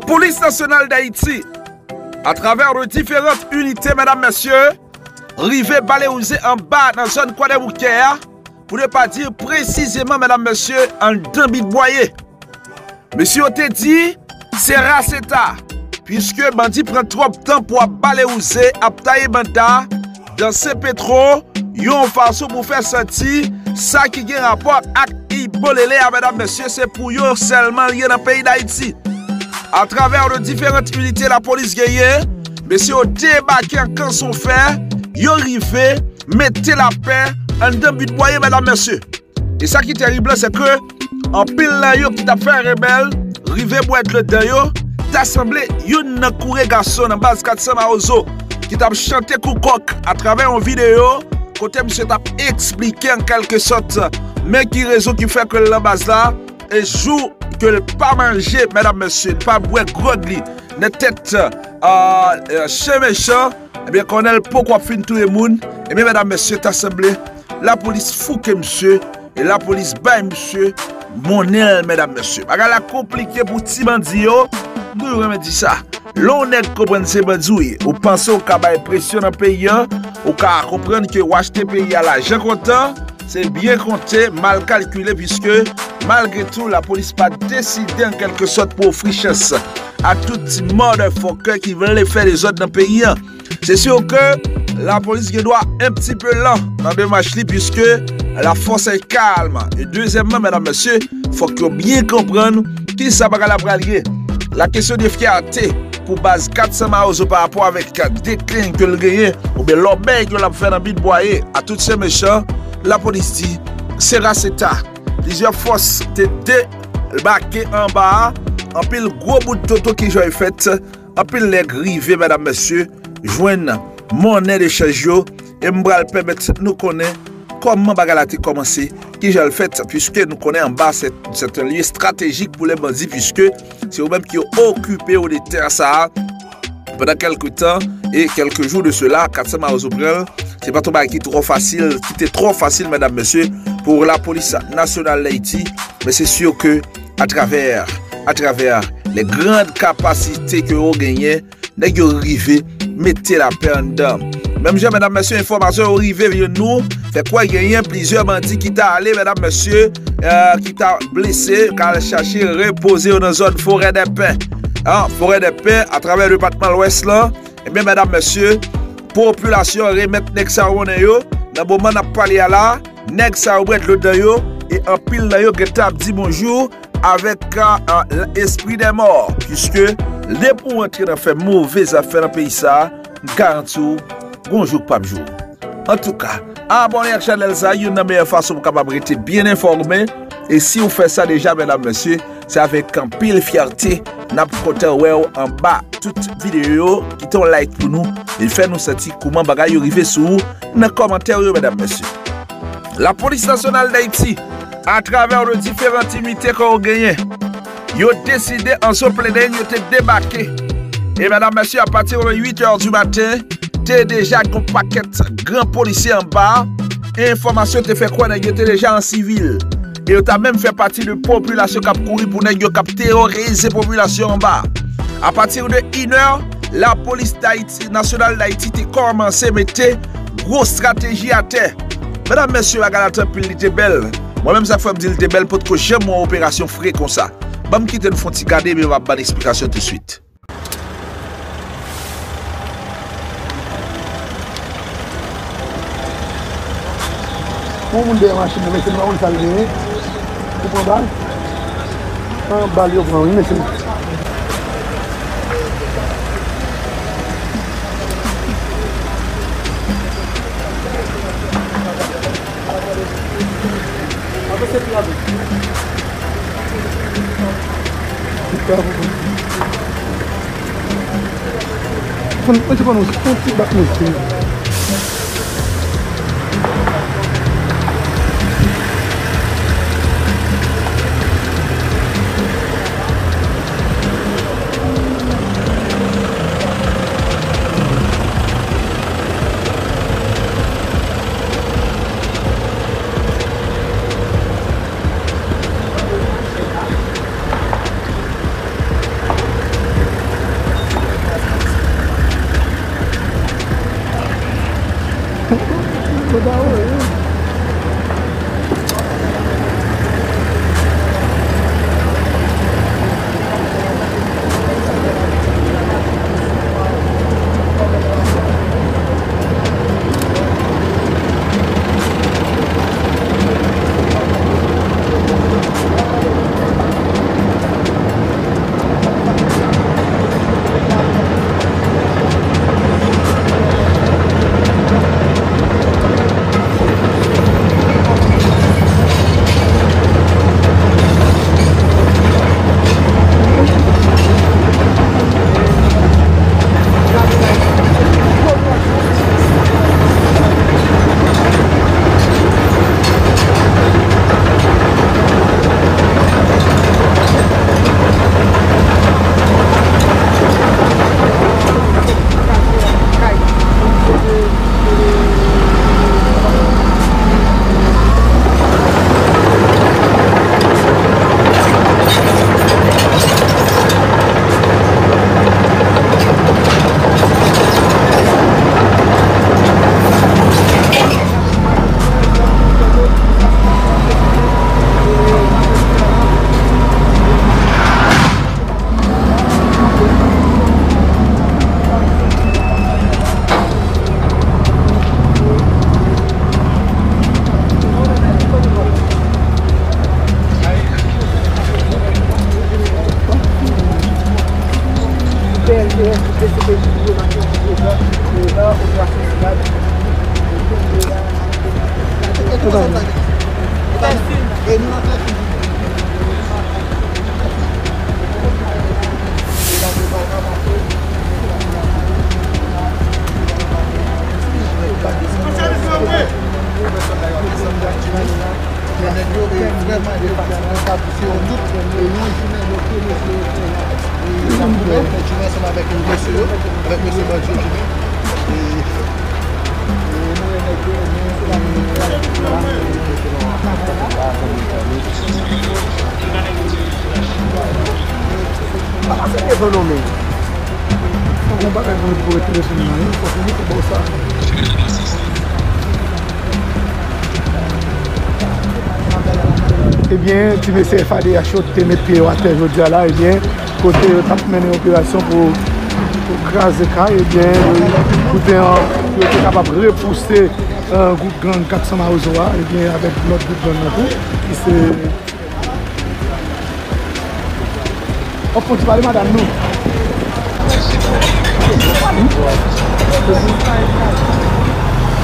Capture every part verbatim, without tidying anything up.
Polis Nasyonal Dayiti, atravè de diferant inite, medam, mesye, rive bale wouze anba nan zòn Kwadèboukè a, pou ne pa di presizeman, medam, mesye, anndan Bit Bwaye. Mesye yo te di, se raseta, piske bandi pran twòp tan pou ap bale wouze, ap taye banda, danse petwo, yon fason pou fè santi sa ki gen rapò ak Ibolele a, medam, mesye, se pou yo sèlman l ye nan peyi Dayiti. Atravè de diferant inite lapolis genyen, mesye yo debake an kanson fè, yo rive mete lapè anndan Bit Bwaye, medam, mesye. E sa ki terib la, se ke anpil nan yo ki t ap fè rebèl rive bwè dlo dan yo, ta sanble youn nan koure gason nan baz kat san Mawozo ki t ap chante kou kòk atravè yon videyo kote misye t ap eksplike an kèlke sòt men ki rezon ki fè ke l nan baz la, e jou ke l pa manje, medam, mesye, l pa bwè gwòg li nan tèt, a, a, chen mechan, ebyen, Kònèl poko ap fin touye moun, ebyen, medam, mesye, ta sanble lapolis fouke misye, e lapolis bay misye monnen l, medam, mesye. Bagay la konplike pou ti bandi yo, m toujou renmen di sa. Lè yon nèg konprann se bandi w ye, ou panse w ka bay presyon nan peyi a, ou ka konprann ke w achte peyi a lajan kontan, se byen konte, mal kalkile, piske malgre tou, lapolis pa deside an kèlke sòt pou ofri chans a tout ti motherfucker ki vle fè dezòd nan peyi a. Se si ke lapolis gen dwa un petit peu lent nan demach li, puisque la force est calme. E dezyèmman, medam, mesye, fòk yo byen konprann kisa bagay la pral ye. La question de fierté pou baz kat san Mawozo pa rapò avèk deklen ke l genyen, oubyen lòbèy ke l ap fè nan Bit Bwaye a tout chen mechan, lapolis di, se raseta. Plizyè fòs te debake anba a, anpil gwo bout toto ki jan e fèt, anpil nèg rive, medam, mesye, jwenn monnen de chanj yo, e m pral pèmèt nou konnen kòman bagay la te kòmanse, kijan l fèt, puiske nou konnen anba se, se yon lye estratejik pou lè bandi, puiske se yo menm ki okipe yo de tè sa a pandan kèlke tan, e kèlke jou de sela, kat san Mawozo pran l, se pa t yon bagay ki twò fasil, ki te twò fasil, medam, mesye, pou lapolis nasyonal Dayiti, men se si ke atravè, atravè les grandes capacités ke yo genyen, nèg yo rive mete lapè anndan. Menm jan, medam, mesye, enfòmasyon yo rive jwenn nou, fè kwè genyen plizyè bandi ki ta ale, medam, mesye, e, ki ta blese, ka al chache repoze yo nan zòn Forèdèpen. An, Forèdèpen, atravè depatman Lwès lan, ebyen, medam, mesye, popilasyon an remèt nèg sa yo monnen yo. Nan moman n ap pale a la, nèg sa yo bwè dlo dan yo, e anpil nan yo gentan ap di bonjou avèk, a, a, espri dè mò, puiske depi w antre nan fè move zafè nan peyi sa a, m garanti w, gon jou k p ap jou. Antouka, abòne ak chanèl sa a, youn nan meyè fason pou w kapab rete byen enfòme. E si w fè sa deja, medam, mesye, se avèk anpil fyète n ap kontan wè w anba tout videyo yo. Kite yon like pou nou e fè nou santi kouman bagay yo rive sou ou nan kòmantè yo, medam, mesye. Lapolis Nasyonal Dayiti, atravè de diferan inite ke yo genyen, yo deside an Soleil, yo te debake. E medam, mesye, apati de uit è di maten, te deja gen yon pakèt gran polisye anba. E enfòmasyon te fè kwè nèg yo te deja an sivil. E yo ta menm fè pati de popilasyon k ap kouri pou nèg yo k ap teworize popilasyon anba. Apati de inè, lapolis Dayiti, Nasyonal Dayiti te kòmanse mete gwo estrateji atè. Medam, mesye, bagay la te anpil, li te bèl. Mwen menm, sa k fè m di li te bèl, potko janm wè yon operasyon fre konsa. Ban m kite n fè yon ti gade, epi m ap ban n eksplikasyon tousuit. Yon moun dèyè machin nan, mesye, m pa konn sa l genyen. Ou pran bal? An, bal yo pran, wi, mesye. Fon, mwen te konn yon ti bat mwen. Men nèg yo, e, vrèman, e, fatige, yo ka pouse yo tout, e, yon jounen, yo ke mesye yo fè la. E, y ap fè jounen ansanm avèk mesye yo, avèk mesye bandi yo, e, e, nou wè nèg yo, nou wè se la. Pa pase devan non, men. Fò gon bagay pou ret, pou ret telefòn nan, wi. Fò fini pou ba w sa. Ebyen, ti mesye F A D H yo te met pye yo atè jodi a la, ebyen, kote yo t ap mennen operasyon pou, pou kraze kay, ebyen, kote an, yo te kapab repouse, eh, gwoup gang kat san Mawozo a, ebyen, avèk lòt gwoup gang nan tou, ki se Op, fon ti pale madanm nou.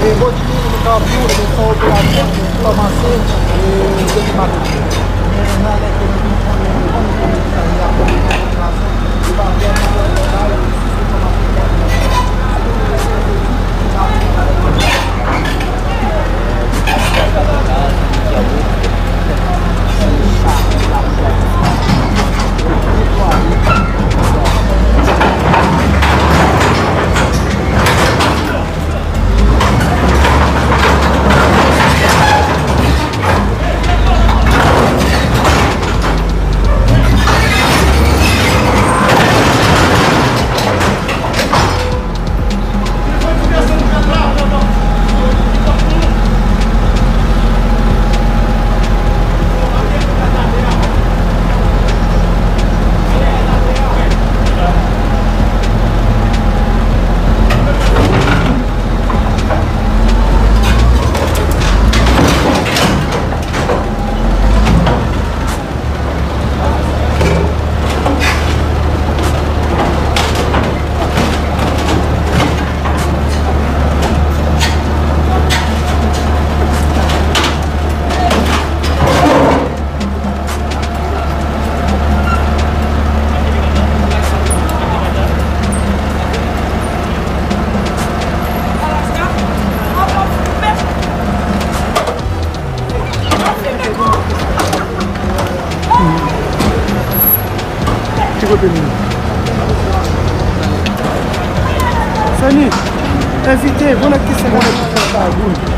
E jodi nou ka di w, se yon operasyon ki kòmanse, e, depi maten. Men nan lè ke nou vin konnen, nou konn konnen ki sa li ap fè operasyon, nou pa vrèman wè bagay, si se kòmanse. Ki kote nou ye? Soni, envite, bon nèg ki se bon nèg ki fè sa, boul.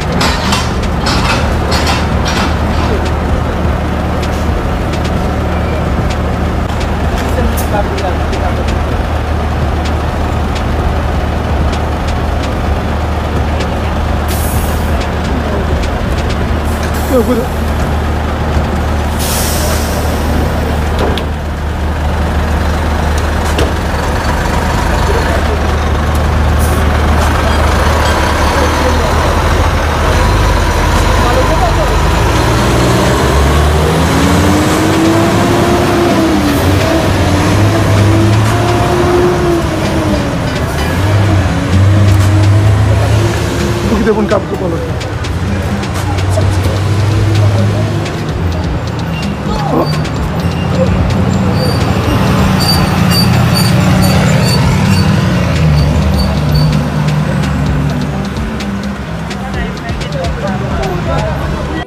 Pou kite moun k ap tou pran lòt la.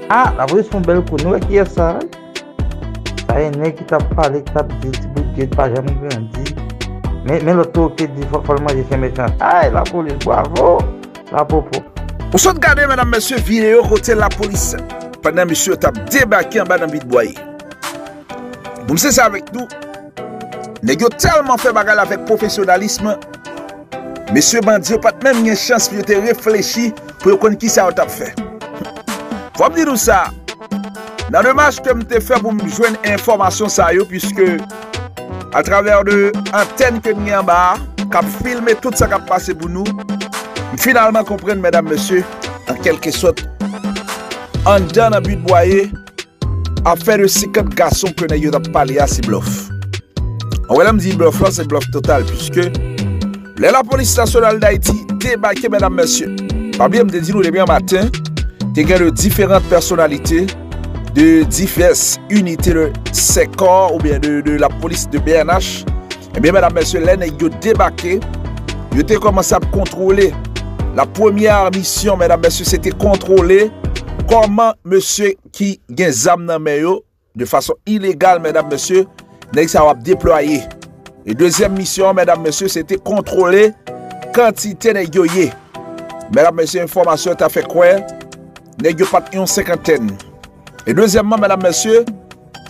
Ah, lapolis fè yon bèl kou. Nou wè kiyès sa? Sa e nèg ki t ap pale, ki t ap di ti bout dye pa janm grandi. Men, men lòt tou ki di fò, fò l manje chen mechan. Ay, lapolis, bwavo! Lapopo. Ou sot gade, medam, mesye, videyo kote lapolis, pandan misye t ap debake anba nan Bit Bwaye. Pou m sensè avèk nou, nèg yo tèlman fè bagay la avèk pwofesyonalism, mesye bandi yo pa t menm gen chans pou yo te reflechi, pou yo konn kisa yo t ap fè. Fò m di nou sa, nan demach ke m te fè pou m jwenn enfòmasyon sa yo, piske atravè de antèn ke n gen anba a, k ap filme tout sa k ap pase pou nou, m finalman konprann, medam, mesye, an kèlke sòt, anndan nan Bit Bwaye, afè de senkant gason ke nèg yo t ap pale a, se blòf. Ou wè, lè m di blòf la, se blòf total, piske lè Lapolis Nasyonal Dayiti debake, medam, mesye, pa bliye m te di nou depi an maten, te gen de diferan pèsonalite de divès inite de sèkò oubyen de, de lapolis de B N H. Ebyen, medam, mesye, lè nèg yo debake, yo te kòmanse ap kontwole. La premyè misyon, medam, mesye, se te kontwole kòman mesye ki gen zam nan men yo, de fason ilegal, medam, mesye, nèg sa yo ap deplwaye. E dezyèm misyon an, medam, mesye, se te kontwole kantite nèg yo ye. Medam, mesye, enfòmasyon yo ta fè kwè nèg yo pa t yon senkantèn. E dezyèmman, medam, mesye,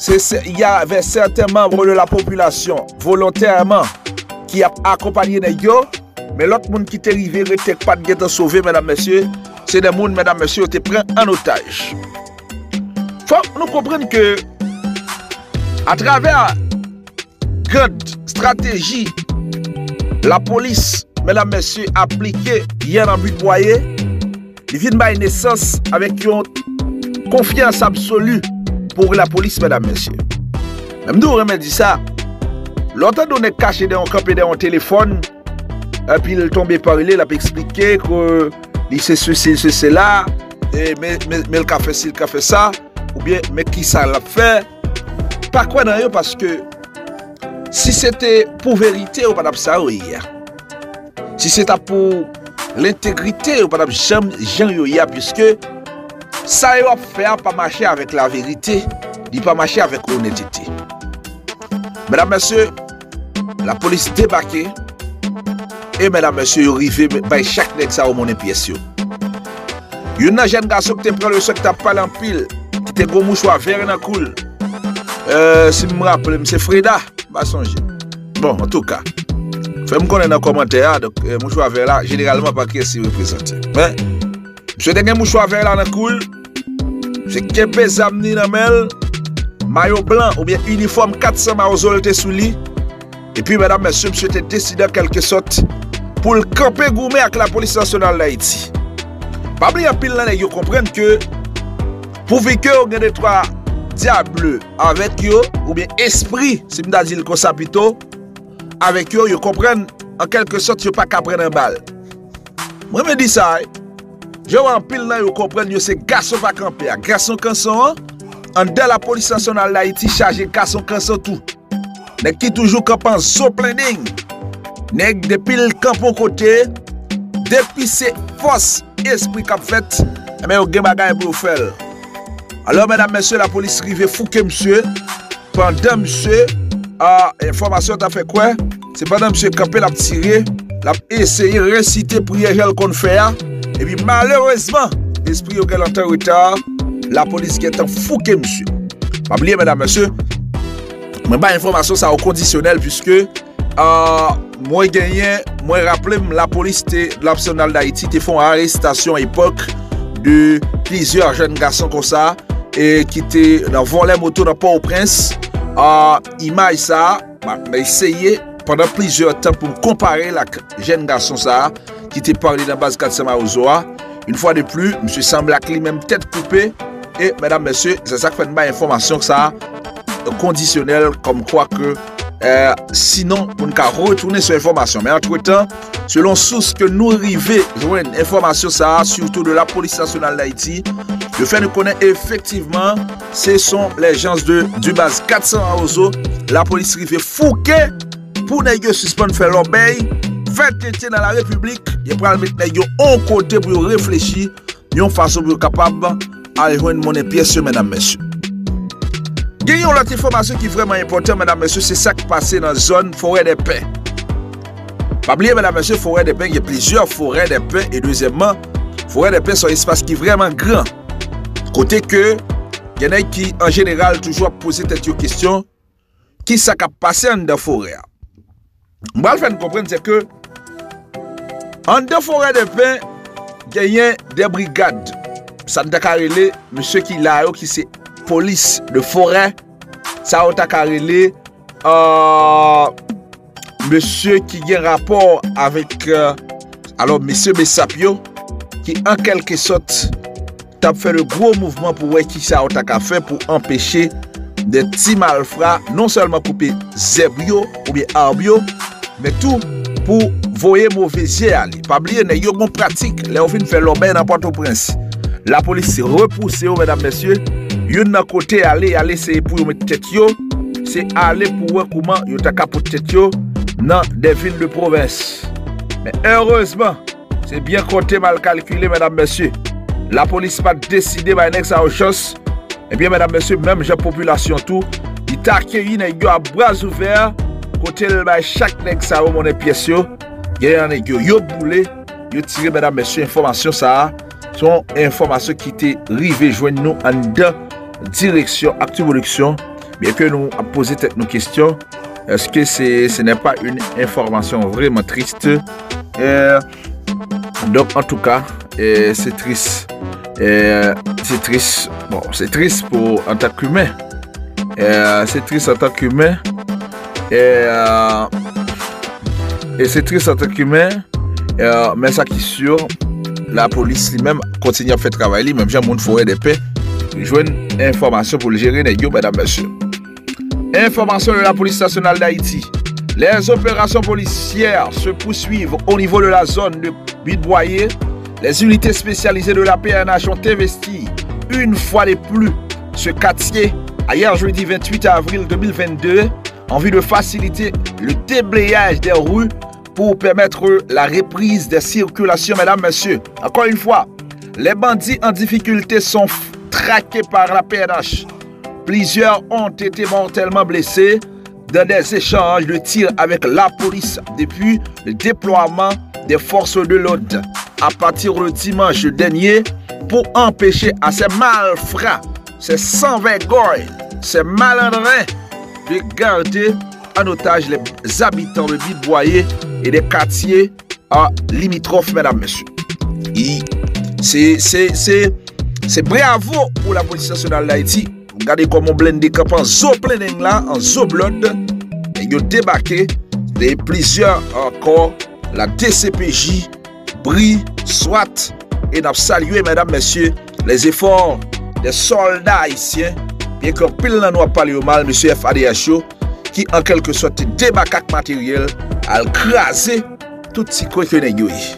se, se, il y avait certains membres de la population volontairement ki ap akonpaye nèg yo, men lòt moun ki te rive rete k pa t gentan sove, medam, mesye, se de moun, medam, mesye, yo te pran an otaj. Fòk nou konprann ke atravè grand strateji lapolis, medam, mesye, aplike yè nan Bit Bwaye, li vin bay nesans avèk yon konfyans absoli pou lapolis, medam, mesye. Men m tou renmen di sa, lè w tande yon nèg kache dèyè yon, kanpe dèyè yon telefòn, epi l tonbe pale, l ap eksplike ke li se sesi, se sela, e men, men, men l ka fè si, l ka fè sa, oubyen men kisa l ap fè. Pa kwè nan yo, paske si se te pou verite, yo pa t ap sa yo ye a. Si se t ap pou lentegrite, yo pa t ap janm jan yo ye a, piske sa yo ap fè a pa mache avèk laverite, li pa mache avèk onètete. Medam, mesye, lapolis debake, e medam, mesye, yo rive bay chak nèg sa yo monnen pyès yo. Youn nan jèn gason ki te pran leson, ki t ap pale anpil, ki te gen yon mouchwa vè nan kou l. Euh, si m raple m, se Freda, m pa sonje. Bon, antouka, fè m konnen nan kòmantè a, donk, euh, mouchwa vè la, jeneralman, pa kiyès li reprezante. Men, misye te gen mouchwa vè la nan kou l, misye kenbe zam li nan men l, mayo blan oubyen inifòm kat san mawozo l te sou li, epi, medam, mesye, misye te deside, an kèlke sòt, pou l kanpe goumen ak Lapolis Nasyonal Dayiti. Pa bliye, anpil nan nèg yo konprann ke pouvi ke yo gen de twa dyab avèk yo, oubyen espri, si m ta di l konsa pito, avèk yo, yo konprann, an kèlke sòt, yo pa ka pran nan bal. Mwen, mwen di sa, wi. Jan w wè anpil nan yo konprann yo se gason pa kanpe a. Gason kanson an, anndan Lapolis Nasyonal Dayiti chaje gason kanson tou. Nèg ki toujou kanpe an zo plenning. Nèg depi l kanpe yon kote, depi se fòs espri k ap fèt, enben yo gen bagay pou yo fè l. Alò, medam, mesye, lapolis rive fouke misye. Pandan misye, a, enfòmasyon ta fè kwè, se pandan misye kanpe, l ap tire, l ap eseye resite priyè jan l konn fè a, epi malerezman, espri yo gen lontan reta, lapolis gentan fouke misye. Pa bliye, medam, mesye, mwen bay enfòmasyon sa yo kondisyonèl, piske, a, mwen genyen, mwen raple m, lapolis te, Nasyonal Dayiti te fè yon arestasyon epòk de plizyè jèn gason konsa, e ki te nan vòlè moto nan Pòtoprens. Ah, imaj sa a, m ap eseye pandan plizyè tan pou m konpare l ak jèn gason sa a ki te pale nan baz kat san Mawozo a. Yon fwa de pli, misye sanble ak li menm tèt koupe. E, medam, mesye, se sa k fè n bay enfòmasyon sa a kondisyonèl, kòmkwa ke, eh, sinon, pou n ka retounen sou enfòmasyon. Men antretan, selon sous ke nou rive jwenn enfòmasyon sa a, sitou de la Police Nationale d'Haïti, yo fè nou konnen efektivman, se son les gens de, du baz kat san Mawozo, lapolis rive fouke pou nèg yo sispann fè lòbèy, fè tenten nan la repiblik, yo pral met nèg yo on kote pou yo reflechi, yon fason pou yo kapab al jwenn monnen pyès yo, medam, mesye. Gen yon lòt enfòmasyon ki vrèman enpòtan, medam, mesye, se sa k pase nan zòn Forèdèpen. Pa bliye, medam, mesye, Forèdèpen, gen plizyè Forèdèpen, e dezyèmman, Forèdèpen se yon espas ki vrèman gran. Kote ke gen nèg ki, an jeneral, toujou ap poze tèt yo kesyon, ki sa k ap pase anndan forè a. M pral fè n konprann, se ke anndan Forèdèpen, genyen de brigad. Sa n ta ka rele, mesye ki la yo, ki se polis de forè. Sa yo ta ka rele, euh, mesye ki gen rapò avèk, euh, alò, mesye Besap yo, ki an kèlke sòt t ap fè de gwo mouvman pou wè kisa yo ta ka fè pou anpeche de ti malfra non sèlman koupe zèb yo oubyen ab yo, men tou pou voye move zye ale. Pa bliye, nèg yo gon pratik, lè yo fin fè lòbèy nan Pòtoprens, lapolis repouse yo, medam, mesye, youn nan kote ale, y al eseye pou yo met tèt yo, se ale pou wè kòman yo ta ka pot tèt yo nan de vil de pwovens. Men erezman, se byen konte mal kalkile, medam, mesye. Lapolis pa t deside bay nèg sa yo chans. Ebyen, medam, mesye, menm jan popilasyon tou, li t akeyi nèg yo a bra ouvè, kote l bay chak nèg sa yo monnen pyès yo. Genyen nèg yo, yo boule, yo tire, medam, mesye, enfòmasyon sa a, se yon enfòmasyon ki te rive jwenn nou anndan direksyon Actu Production, byen ke nou ap poze tèt nou kesyon, est-ce que c'est, ce n'est pas une information vraiment triste? Euh, donc, en tout cas, euh, c'est triste. Euh, c'est triste. Bon, c'est triste pour, en tant qu'humain. Euh, c'est triste en tant qu'humain. Euh, et c'est triste en tant qu'humain. Euh, men sa ki si, lapolis li menm kontinye ap fè travay li, menm jan moun Forèdèpen jwenn enfòmasyon pou l jere nèg yo, medam, mesye. Information de la Police Nationale d'Haïti. Les opérations policières se poursuivent au niveau de la zone de Bidboyer. Les unités spécialisées de la P N H ont investi une fois de plus ce quartier hier jeudi vingt-huit avril deux mille vingt-deux en vue de faciliter le déblayage des rues pour permettre la reprise des circulations, mesdames, messieurs. Encore une fois, les bandits en difficulté sont f- traqués par la P N H. Plusieurs ont été mortellement blessés dans des échanges de tirs avec la police depuis le déploiement des forces de l'ordre à partir de dimanche dernier pour empêcher à ces malfrats, ces sans-vergogne, ces malandrins de garder en otage les habitants de Bidboyer et des quartiers, ah, limitrophes, mesdames, messieurs. I, se, se, se, se bravo pou Lapolis Nasyonal d Ayiti. Gade kòman blende kanpe an zo plenneng la, an zo blòd. E yo debake de plizyè ankò la D C P J, bri, swat, e n ap salye, medam, mesye, les efforts des soldats haïtiens, byen ke anpil nan nou ap pale yo mal, mesye F A D H yo, ki an kèlke sòt te debake ak materyèl, al kraze tout ti kwen ke nèg yo ye.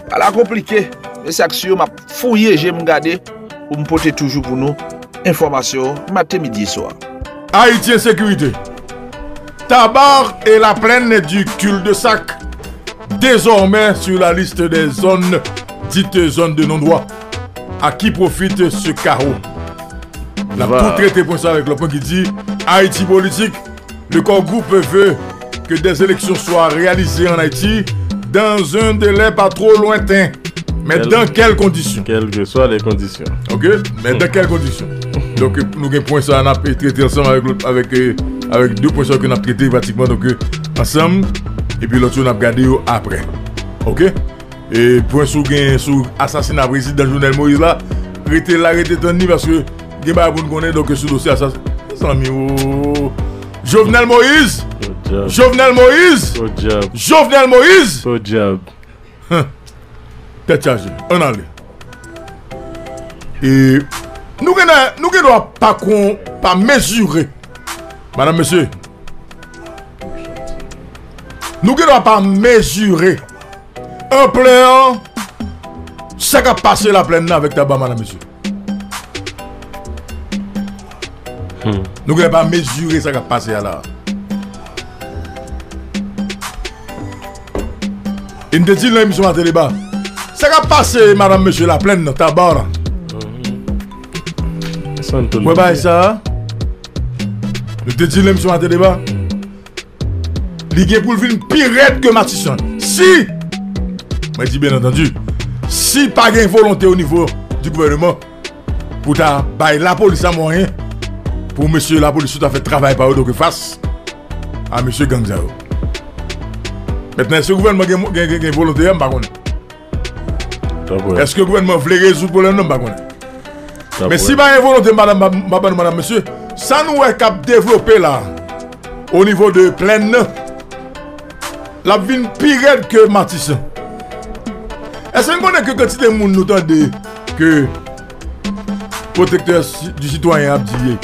Bagay la konplike, men sa k si yo, m ap fouye je m gade pou m pote toujou pou nou enfòmasyon maten, midi e swa. Haïti Insécurité. Tabar et la plaine du cul-de-sac, désormais sur la liste des zones dites zones de non-droit. À qui profite ce chaos? N ap tou trete pwen sa avèk lòt pwen ki di Haïti Politique. Le Core Group veut que des élections soient réalisées en Haïti dans un délai pas trop lointain. Men dans quelles conditions? Quelles que soient les conditions. Ok? Men dans quelles conditions? Donk, nou gen pwen sa, n ap trete ansanm avèk lòt, avèk, euh, avèk de pwen sa ke n ap trete pratikman, donk, euh, ansanm, epi lòt yo n ap gade yo apre. Ok? E pwen sou gen sou asasina prezidan Jovenel Moïse la, rete la, rete tann li, paske Gen bagay pou n konnen, donk, sou dosye a, sa, mezanmi, o. Jovenel Moïse! Jovenel Moïse! Jovenel Moïse! Hum. Tèt chaje. Ann ale. E nou gen, nou gen dwa pa kon, pa mezire. Madanm, mesye, nou gen dwa pa mezire anplè sa k ap pase Laplèn nan avèk Taba, madanm, mesye. Nou gen dwa pa mezire sa k ap pase a la. E m te di l nan emisyon Maten Deba, sa k ap pase, madanm, mesye, Laplèn nan, Taba la. Mwen bay sa. Nou te di l nan emisyon Maten Deba, li gen pou l vin pi rèd ke Matisan. Si, mwen di byen antandi, si pa gen volonte o nivo di gouvèneman pou ta bay lapolis la mwayen pou mesye lapolis yo ta fè travay pa yo, donk fas a mesye gang sa yo. Mentnan, èske gouvènman gen, gen, gen, gen volonte a? M pa konnen. Èske gouvènman vle rezoud pwoblèm nan? M pa konnen. Men si pa gen volonte, madanm, m ap, m ap, madanm, mesye, sa nou wè k ap devlope la, o nivo de Plèn nan, l ap vin pi rèd ke Matisan. Èske n konnen ke kantite moun nou tande ke pwotektè si-, di sitwayen ap di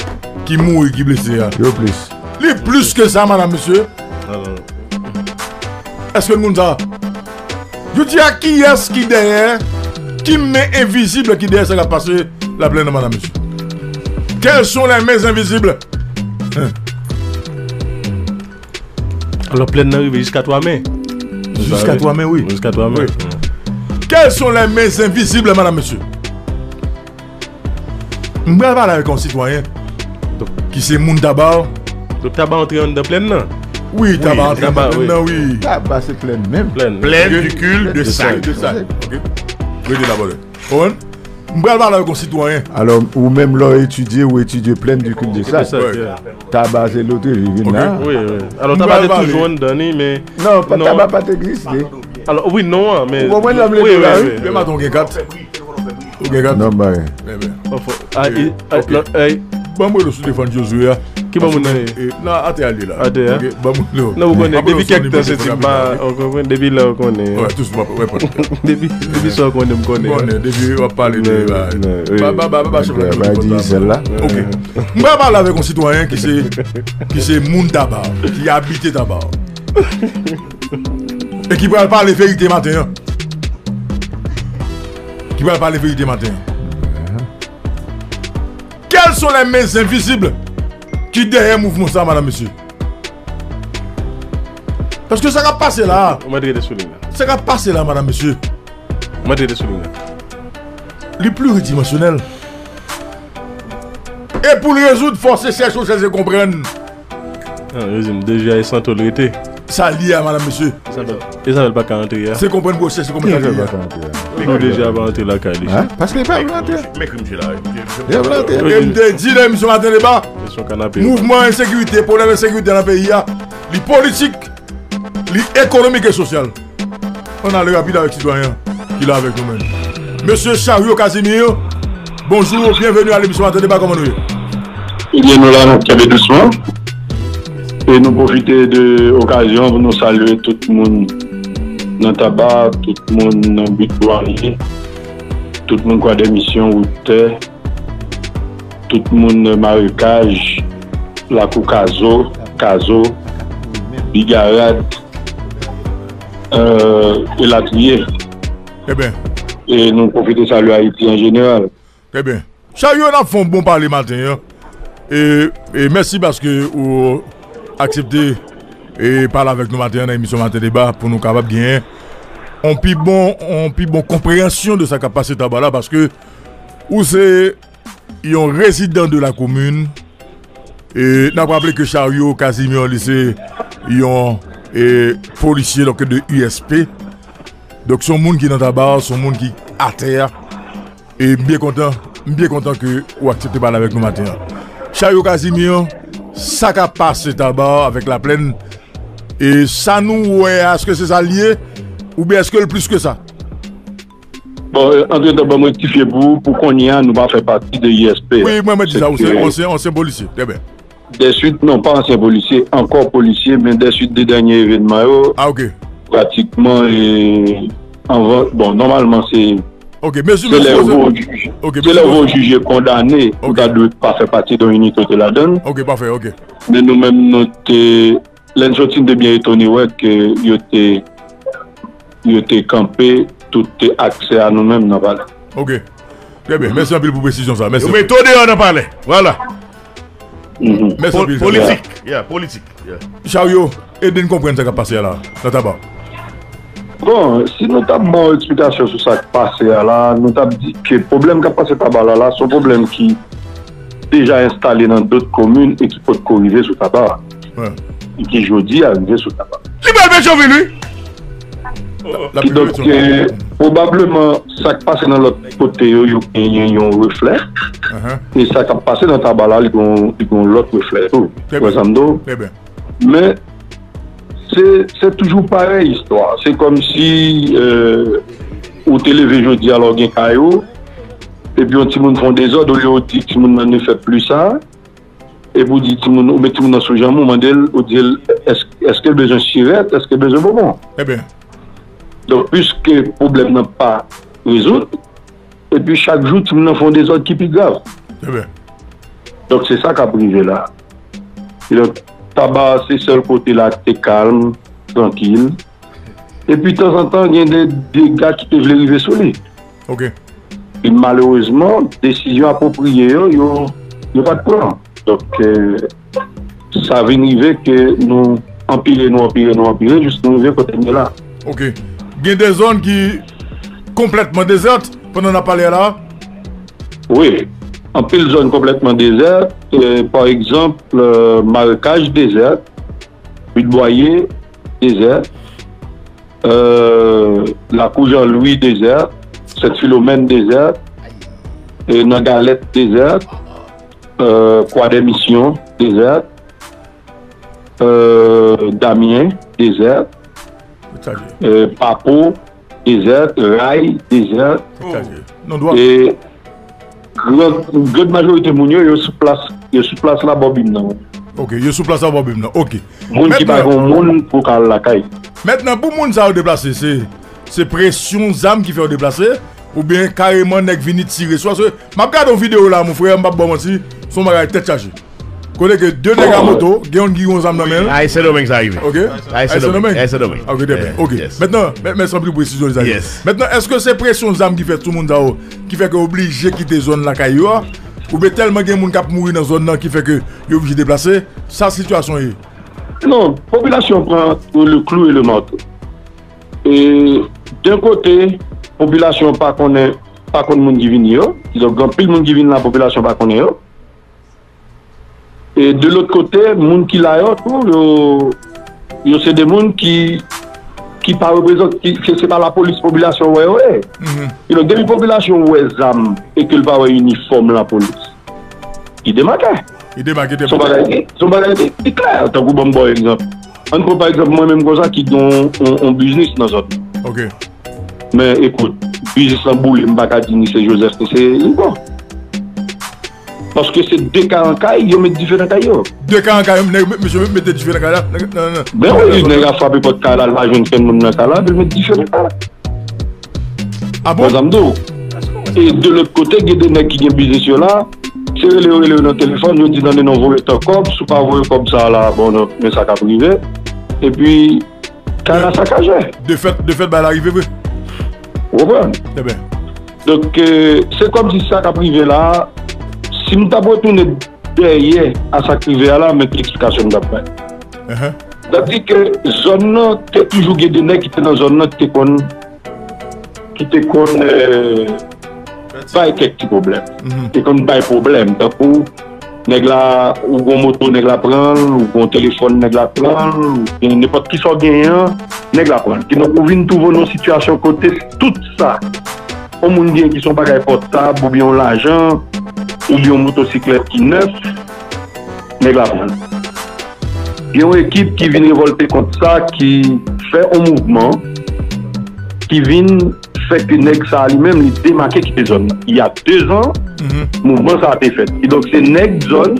ki mouri, ki blese a? Yo plis. Li plis ke sa, madanm, mesye. Èske n konn sa? Jodi a, kiyès ki dèyè, ki men envizib ki dèyè sa k ap pase Laplèn nan, madanm, mesye? Quelles sont les mains invisibles? Hein. Alò, Plèn nan rive jiska twa men. Jiska twa men, wi. Jiska twa men. Wi. Quelles sont les mains invisibles, madanm, mesye? M pral pale avèk yon sitwayen ki se moun Taba. Donk, Taba antre anndan Plèn nan? Wi, Taba antre anndan Plèn nan, wi. Taba se Plèn menm. Plèn. Plaine du cul de sac. De sac. Ok. Rete la, brother. Konprann? M pral pale avèk yon sitwayen. Alò, ou menm lè w etidye, ou etidye Plaine du cul de sac. Taba se lotri, li vin la. Wi, wi. Alò, Taba te toujou anndan ni, men non, Taba pa t egziste. Alò, wi, non an, men ou konprann lè m leve la, wi. Men maten w gen kat. Ou gen kat. Non, bay. Anfen, a, e, a, ok. Ban m rele sou telefòn Josué a. Ki ban moun nan ye? E, nan atè a li la. Atè a? Ok, ban m rele. Non, ou konnen, depi kèk tan se ti m pa, ou konprann, depi lè ou konnen. Wè, tout sou m ap reponn. Depi, depi sa ou konnen, m konnen. M konnen, depi w ap pale de, ba, ba, ba, ba, ba, chèf la, ba, di sèl la. Ok. M pral pale avèk yon sitwayen ki se, ki se moun Taba, ki abite Taba. E ki pral pale verite maten an. Ki pral pale verite maten an. Quelles sont les mains invisibles ki dèyè mouvman sa, madanm, mesye? Paske sa k ap pase la. Ou mèt rete sou liy la. Sa k ap pase la, madanm, mesye. Ou mèt rete sou liy la. Li pliridimansyonèl. E pou l rezoud, fò se chèche, chèche konprann. Nan rejim deja e san tol rete. Sa li a, madanm, mesye. E sa fè l pa ka antre a. Se konprann pou yo chèche konprann sa li a. Pou deja pa antre lakay li. Paske li pa vle antre. Men krim se la. Li pa vle antre. E m te di nan emisyon Maten Deba, mouvman ensekirite, pwoblèm ensekirite nan peyi a, li politik, li ekonomik e sosyal. Ann ale rapid avèk sitwayen an ki la avèk nou menm. Mesye Chariot Casimir, bonjou, byenveni a lemisyon Maten Deba, kòman nou ye? Ebyen, nou la, n ap kenbe dousman. E nou pwofite de okazyon pou nou salye tout moun nan Taba, tout moun nan Bit Dwanye, tout moun Kwadèmisyon, Woutè, tout moun Marekaj, Lakou Kazo, Kazo, Bigarad, euh, elatriye. Trè byen. E nou pwofite salye Ayiti an jeneral. Trè byen. Chariot, n ap fè yon bon pale maten an. E, e mèsi paske ou aksepte e pale avèk nou maten an nan emisyon Maten Deba pou nou kapab genyen yon pi bon, yon pi bon konpreyansyon de sa k ap pase Taba la, paske ou se yon rezidan de la komin. E n ap raple ke Chariot Casimir, li se yon, e, polisye, donk, de U S P. Donk, se yon moun ki nan Taba, se yon moun ki atè a. E m byen kontan, m byen kontan ke ou aksepte pale avèk nou maten an. Chariot Casimir, sa k ap pase Taba avèk Laplèn, e sa nou wè a, èske se sa l ye? Oubyen èske l plis ke sa? Bon, antretan, ban m rektifye pou ou, pou kounye a, nou pa fè pati de I S P. Wi, mwen, mwen di sa, ou se ansyen, ansyen polisye. Trè byen. Dèswit, non, pa ansyen polisye, ankò polisye, men dèswit de dènye evènman yo, pratikman, e, anvan, bon, nòmalman, se, se lè yo voye w jije, se lè yo voye w jije kondane, ou ta dwe pa fè pati de yon inite w te ladan l. Men nou menm, nou te, lè n soti, n te byen etone wè ke yo te, yo te kanpe tout aksè a nou menm nan palè. Trè byen. Mèsi anpil pou presizyon sa. Mèsi. Yo mete w deyò nan palè. Vwala. Mèsi anpil. Politik. Yeah, politik. Yeah. Charyo, ede n konprann sa k ap pase a la, nan Taba. Bon, si nou t ap ba w eksplikasyon sou sa k pase a la, nou t ap di ke pwoblèm k ap pase Taba la, la, se yon pwoblèm ki deja enstale nan dòt komin e ki potko rive sou Taba. E ki jodi a rive sou Taba. Li pral Petyonvil, wi. Kidonk, eh, pwobableman, sa k pase nan lòt kote yo, yo genyen yon reflè. E sa k ap pase nan Taba la, li gon, li gon lòt reflè tou. Trè byen. Wè sa m di w? Trè byen. Men, se, se toujou parèy istwa. Se kòmsi, eh, ou te leve jodi a, lè w gen kay ou, epi yon timoun fè yon dezòd, olye w di timoun nan ne fè pli sa, epi w di timoun, ou met timoun nan sou janm ou, mande l, ou di l, "Èske, èske l bezwen sirèt? Èske l bezwen bonbon?" Trè byen. Donk, piske pwoblèm nan pa rezoud, epi chak jou, timoun nan fè yon dezòd ki pi grav. Trè byen. Donk, se sa k ap rive la. Kidonk, Taba se sèl kote la ki te kalm, trankil. Epi, tanzantan, gen de dega ki te vle rive sou li. Ok. E malerezman, desizyon apwopriye yo, yo, yo pa t pran. Donk, eh, sa vin rive ke nou anpire, nou anpire, nou anpire, jis nou rive kote n ye la. Ok. Gen de zòn ki konplètman dezèt pandan n ap pale a la? Wi. Anpil zòn konplètman dezèt. Eh, pa egzanp, eh, Marekaj dezèt, Vilbwaye dezèt, eh, Lakou Jan Lwi dezèt, Sent Filomèn dezèt, eh, nan Galèt dezèt, eh, Kwadèmisyon dezèt, eh, Damyen dezèt, eh, Papo dezèt, Ray dezèt. E gran, gran majorite moun yo, yo sou plas, yo sou plas la bò bim nan. Ok, yo sou plas la bò bim nan. Ok. Moun ki pa gen moun pou ka al lakay. Mentnan, pou moun sa yo deplase, se, se presyon zam ki fè yo deplase, oubyen kareman nèg vini tire sou yo? Paske m ap gade yon videyo la, mon frè, m p ap ba w manti, se yon bagay tèt chaje. Kote ke de nèg a moto, gen youn ki gen yon zam nan men l. Ay, Sendomeng sa rive. Ok. Ay, Sendomeng. Ay, Sendomeng. Ok, trè byen. Ok. Mentnan, mè, mèsi anpil pou presizyon, Lizali. Mentnan, èske se presyon zam ki fè sou moun sa yo, ki fè ke yo oblije kite zòn lakay yo a? Oubyen tèlman gen moun k ap mouri nan zòn nan ki fè ke yo oblije deplase? Sa sitiyasyon ye? Non, popilasyon pran le clou et le marteau. E, d'un kote, popilasyon pa konnen, pa konn moun ki vini yo. Donk, gen anpil moun ki vin la, popilasyon pa konnen yo. E de lòt kote, moun ki la yo tou, yo, yo se de moun ki, ki pa reprezante, ki, se, se pa lapolis popilasyon wè yo ye. E donk, depi popilasyon wè zam e ke l pa wè inifòm lapolis, li demake. Li demake, se yon bagay ki, se yon bagay ki, ki klè. Tankou ban m ba w egzanp. Ann pran pa egzanp mwen menm konsa ki gen yon, yon, yon biznis nan zòn nan. Ok. Men ekout, biznis lan boule, m pa ka di ni se Joseph, ni se Hugo. Paske se de kay an kay, yo met dife nan kay yo. De kay an kay, nèg, mesye mete dife nan kay la. Nan, nan, nan. Ben wi, nèg la frape pòt kay la, li pa jwenn kenn moun nan kay la, epi l met dife nan kay la. Ah bon? Wè sa m di w. E de lòt kote, gen de nèg ki gen biznis yo la, se rele yo, rele yo nan telefòn, yo di, "Tande non, voye tan kòb, si w pa voye kòb sa a la, bon, non, men sa k ap rive." Epi, kay la sakaje. De fèt, de fèt, bagay la rive vre. Ou konprann? Trè byen. Donk, eh, se kòmsi sa k ap rive la, si m t ap retounen dèyè a sa k rive a la, men ki eksplikasyon m t ap bay. Sa di ke zòn nan te toujou gen de nèg ki te nan zòn nan ki te konn, ki te konn, eh, bay kèk ti pwoblèm. Te konn bay pwoblèm. Tankou, nèg la, ou gon moto, nèg la pran l, ou gon telefòn, nèg la pran l, ou gen nenpòt ki sa w genyen an, nèg la pran l. Kidonk, ou vin twouve w nan yon sitiyasyon kote tout sa yon moun gen ki se yon bagay pòtab, oubyen yon lajan, oubyen yon motosiklèt ki nèf, nèg la pran l. Gen yon ekip ki vin revòlte kont sa, ki fè yon mouvman, ki vin fè ke nèg sa a li menm li demake kite zòn nan. Il y a deux ans, mouvman sa a te fèt. E donk se nèg zòn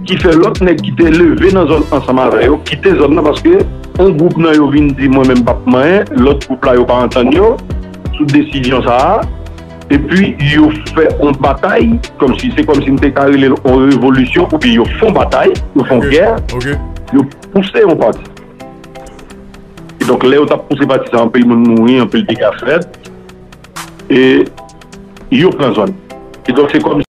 ki fè lòt nèg ki te leve nan zòn ansanm avè yo kite zòn nan paske yon gwoup nan yo vin di mwen menm p ap manyen, lòt gwoup la yo pa antann yo sou desizyon sa a. Epi yo fè yon batay, kòmsi se kòmsi m te ka rele l yon revolisyon, oubyen yo fè yon batay, yo fè yon gè, yo pouse yon pati. E donk, lè yo t ap pouse pati sa, anpil moun mouri, anpil dega fèt, e yo pran zòn. E donk, se kòm